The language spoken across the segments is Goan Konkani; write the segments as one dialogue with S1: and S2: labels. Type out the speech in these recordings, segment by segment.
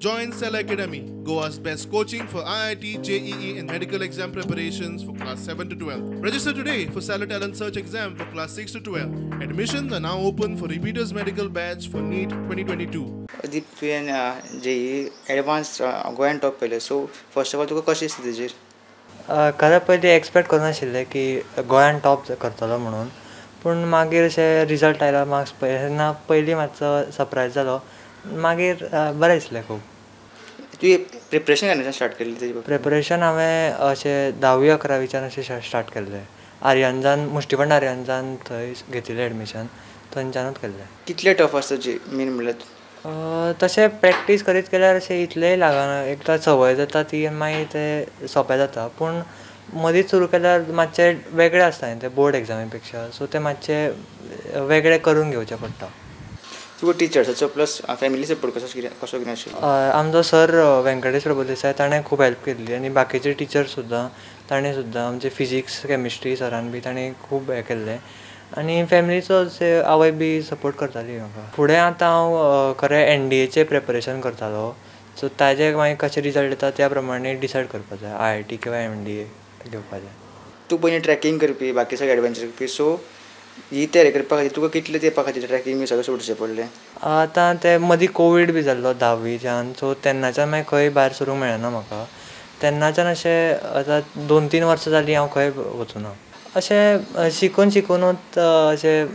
S1: Join Stellar Academy, Goa's best coaching for IIT, JEE and medical exam preparations for class 7 to 12. Register today for Stellar Talent Search exam for class 6 to 12. Admissions are now open for repeaters medical batch for NEET 2022.
S2: Deep, तुवें जेई एडवान्स गोंयान टॉप केलें, सो फर्स्ट ऑफ ऑल तुका कशें दिसता तेजेर?
S3: खरें पयलीं एक्सपेक्ट करनाशिल्लें की गोंयान टॉप करतलो म्हणून, पूण मागीर अशें रिजल्ट आयलो मार्क्स पळय तेन्ना पयलीं मातसो सरप्रायज जालो, मागीर बरें दिसलें खूब.
S2: तुवें प्रिपरेशन केन्नाच्यान स्टार्ट केल्लें तेजे?
S3: प्रिपरेशन हांवें अशें धावी अकरावीच्यान अशें स्टार्ट केल्लें. आर्यन्जान, मुष्टिबंड आर्यन्जान थंय घेतिल्लें एडमिशन, थंयच्यानूच केल्लें.
S2: कितलें टफ आसता जे मेन म्हणल्यार?
S3: तशें प्रॅक्टीस करीत गेल्यार अशें इतलेंय लागना, एकदां संवय जाता ती मागीर तें सोंपें जाता. पूण मदींच सुरू केल्यार मातशें वेगळें आसता न्ही तें बोर्ड एग्जामी पेक्षा, सो तें मातशें वेगळें करून घेवचें पडटा.
S2: तुका टिचर्साचो प्लस फॅमिली सपोर्ट कसो कितें कसो कितें आशिल्लो?
S3: आमचो सर व्यंकटेश प्रभुदेसाय ताणें खूब हेल्प केल्ली आनी बाकीचे टिचर्स सुद्दां ताणें सुद्दां आमचे फिजिक्स केमिस्ट्री सरान बी ताणें खूब हें केल्लें आनी फॅमिलीचो आवय बी सपोर्ट करताली म्हाका. फुडें आतां हांव खरें एनडीएचें प्रिपरेशन करतालो, सो ताजे मागीर कशें रिजल्ट येता त्या प्रमाणे डिसायड करपाक जाय, आयआयटी किंवा एनडीए घेवपाचें.
S2: तूं पयलीं ट्रॅकिंग करपी, बाकी सगळें एडवेंचर करपी, सो ही तयारी करपा खातीर तुका कितले तेंपा खातीर ट्रॅकिंग बी सगळें सोडचें पडलें?
S3: आतां ते मदीं कोवीड बी जाल्लो धावीच्यान, सो तेन्नाच्यान मागीर खंय भायर सरूंक मेळना म्हाका. तेन्नाच्यान अशें आतां 2-3 वर्सां जालीं हांव खंय वचूना. अशें शिकून शिकुनूच अशें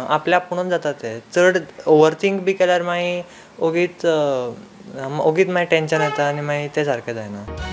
S3: आपल्या आपुणूच जाता तें. चड ओवरथिंक बी केल्यार मागीर ओगीच ओगीच मागीर टेंशन येता आनी मागीर तें सारकें जायना.